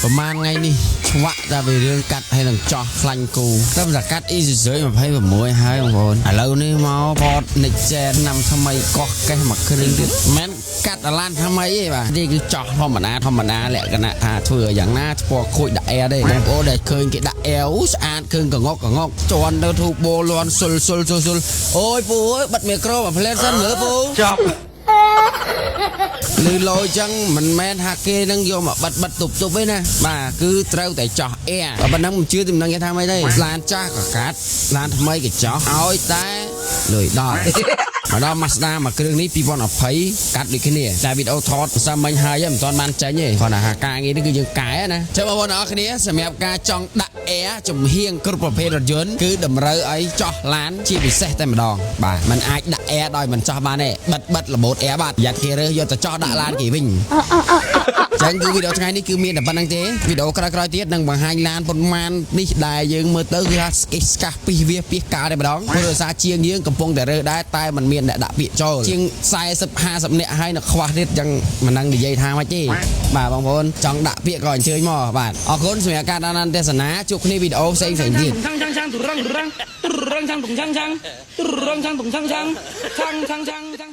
ប្រហែលថ្ងៃនេះឆ្វាក់តែពីរឿងកាត់ហើយនឹងចោះខ្លាញ់គូតែតែកាត់ Isuzu 26ហើយបងប្អូនឥឡូវនេះមក Ford Next Gen ឆ្នាំថ្មីកោះកេះមួយគ្រឿងទៀតមិនកាត់អាឡានថ្មីទេបាទនេះគឺចោះធម្មតាធម្មតាលក្ខណៈថាធ្វើយ៉ាងណាស្ពណ៌ខូចដាក់ air ទេបងប្អូនដែលឃើញគេដាក់ air អូស្អាតឃើញកងកកងកជន់ទៅធូបូលន់សុលសុលសុលសុលអូយពូអើយបិទមីក្រូមួយផ្លែសិនមើលពូ ចប់ លឺលយចឹងមិនមែនថាគេនឹងយកមកបិទបិទទប់ទប់ទេណាបាទគឺត្រូវតែចោះអែបើប៉ុណ្ណឹងមិនជឿទីមិនដឹងគេថាម៉េចទេឡានចាស់ក៏កាត់ឡានថ្មីក៏ចោះឲ្យតែលុយដល់មកដល់ Mazda មួយគ្រឿងនេះ2020កាត់ដូចគ្នាតែវីដេអូថតសាមិញហើយមិនទាន់បានចេញទេគ្រាន់តែថាការងារនេះគឺយើងកែណាចឹងបងប្អូនអរគ្នាសម្រាប់ការចង់ដាក់ air ចំហៀងគ្រប់ប្រភេទរថយន្តគឺតម្រូវឲ្យចោះឡានជាពិសេសតែម្ដងបាទมันអាចដាក់ air ដោយមិនចោះបានទេបិទបិទរបូត air បាទយ៉ាត់គេរើសយកទៅចោះដាក់ឡានគេវិញ ចឹងគឺវីដេអូថ្ងៃនេះគឺមានតែប៉ុណ្្នឹងទេវីដេអូក្រោយៗទៀតនឹងបង្ហាញឡានប៉ុន្មាននេះដែលយើងមើលទៅគឺថាស្កេះស្កាស់ពីសវាពីសកាតែម្ដងព្រោះដោយសារជាងយើងកំពុងតែរើដែរតែมันមានអ្នកដាក់ពាក្យចូលជាង40 50នាក់ហើយនៅខ្វះទៀតចឹងមិនដឹងនិយាយថាម៉េចទេបាទបងប្អូនចង់ដាក់ពាក្យក៏អញ្ជើញមកបាទអរគុណសម្រាប់ការតាមដានទស្សនាជួបគ្នាវីដេអូផ្សេងៗទៀត 锵锵锵，嘟啷嘟啷，嘟啷锵咚锵锵，嘟啷锵咚锵锵，锵锵锵锵。